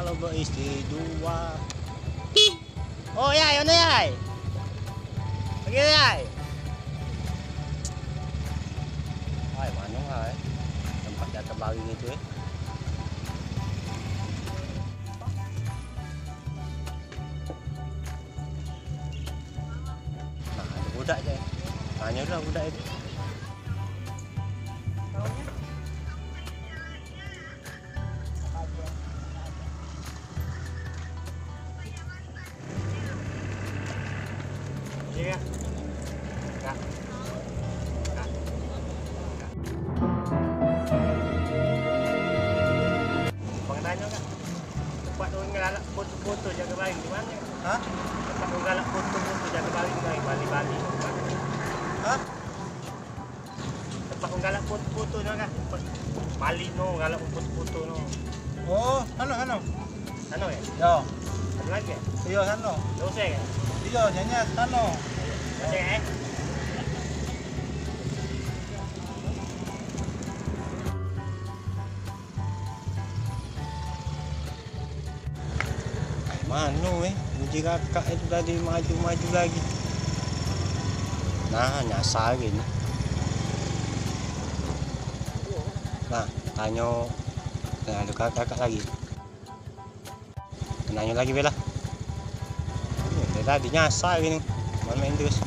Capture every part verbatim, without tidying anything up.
Kalau beistri dua. Oh, yai, ono, yai. Pagi, yai. Ai, mano, ai? Tempat jatuh baring itu, eh. Nah, ada budak je. Tanya dulu budak itu. Iya. Kak. Kak. Kak. Bang tanya, Kak. Tempat orang galak foto-foto jaga baring di mana? Hah? Tempat orang galak foto-foto jaga baring di Bali-Bali. Hah? Tempat wong galak foto-foto no kan. Tempat Bali no galak foto-foto no. Oh, anu, anu. Anu ya? Yo. Ada lagi ya? Iyo, sano. Dosa ya? Iyo, nyanyi sano. Masih ya? Mano, eh, uji kakak itu tadi maju-maju lagi. Nah, nyasar gini. Nah, tanyo, nah, ada kakak lagi. Nanyo lagi bela. Dari tadi nyasar gini. Main-main terus.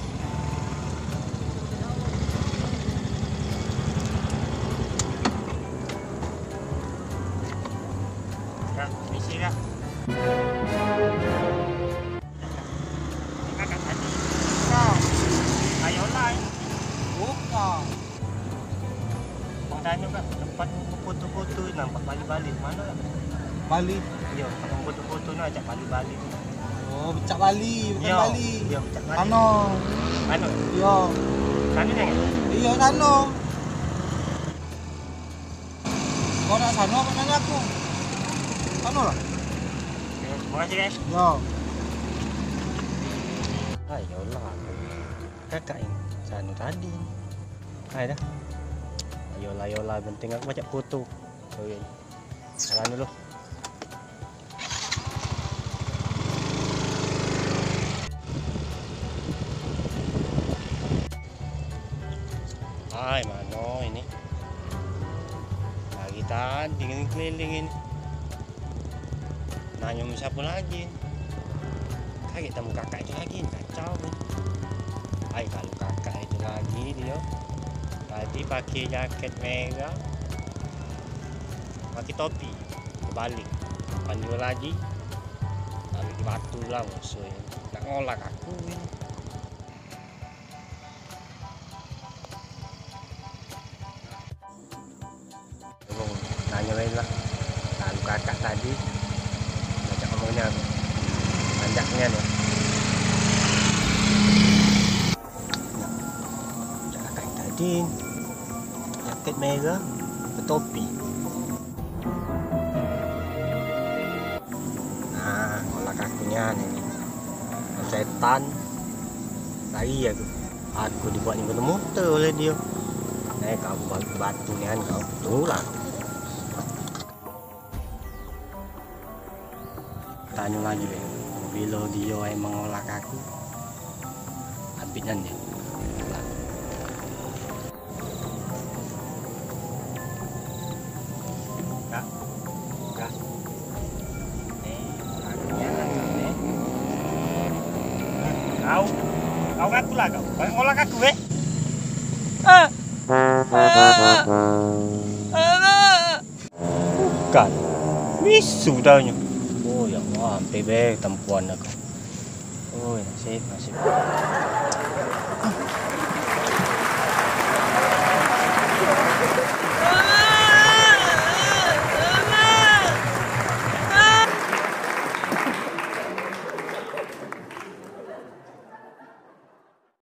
Kak, misi, Kak. Kakak tadi. Kak. Ayolah. Bukan. Bang tanyo, Kak, tempat foto-foto nampak Bali-Bali, mano, Kak? Bali? Iyo, tempat foto-foto no ajak Bali-Bali. Oh, becak Bali, bukan Iyo, Bali. Iyo, becak Bali. Sano. Sano? Iyo. Sano ni, Kak? Iyo, sano. Kau nak sano apa nanya aku? Sano lah. Yo, makasih, guys. Yo. Ayolah. Kakak ini, sano tadi. Ayo dah. Ayolah, ayolah, penting aku baca foto. Oke. Jalan dulu. Hai, mano ini? Lagi tadi keliling ini. Nanyo sama siapo lagi? Kagek temu kakak itu lagi, kacau ini. Ai, kalu kakak itu lagi dio. Tadi pakai jaket merah, pakai topi, kebalik. Panggil lagi, lalu di batu lah musuh ini. Nak ngolak aku ini. Nanyo lain lah. Lalu kakak tadi ngajak ngomong nian. Panjak nian yo. Ngajak kakak yang tadi. Jaket merah, betopi. Nah, ngolak aku nian ini. Setan. Lari aku. Aku dibuat nyinggung motor oleh dio. Eh, kau batu nian kau. Tulah. Tanyo lagi be. Bilo dio emang ngolak aku. Abis nian dio. Kak, Kak. Nih, aku ya, Kak, nih. Kau, kau ngaku lah kau. Kau ngolak aku, eh? Ah. Ah. Ah. Bukan. Misu daunyo. Oh, ya Allah, hampir be tempuan aku. Oh, nasib, nasib.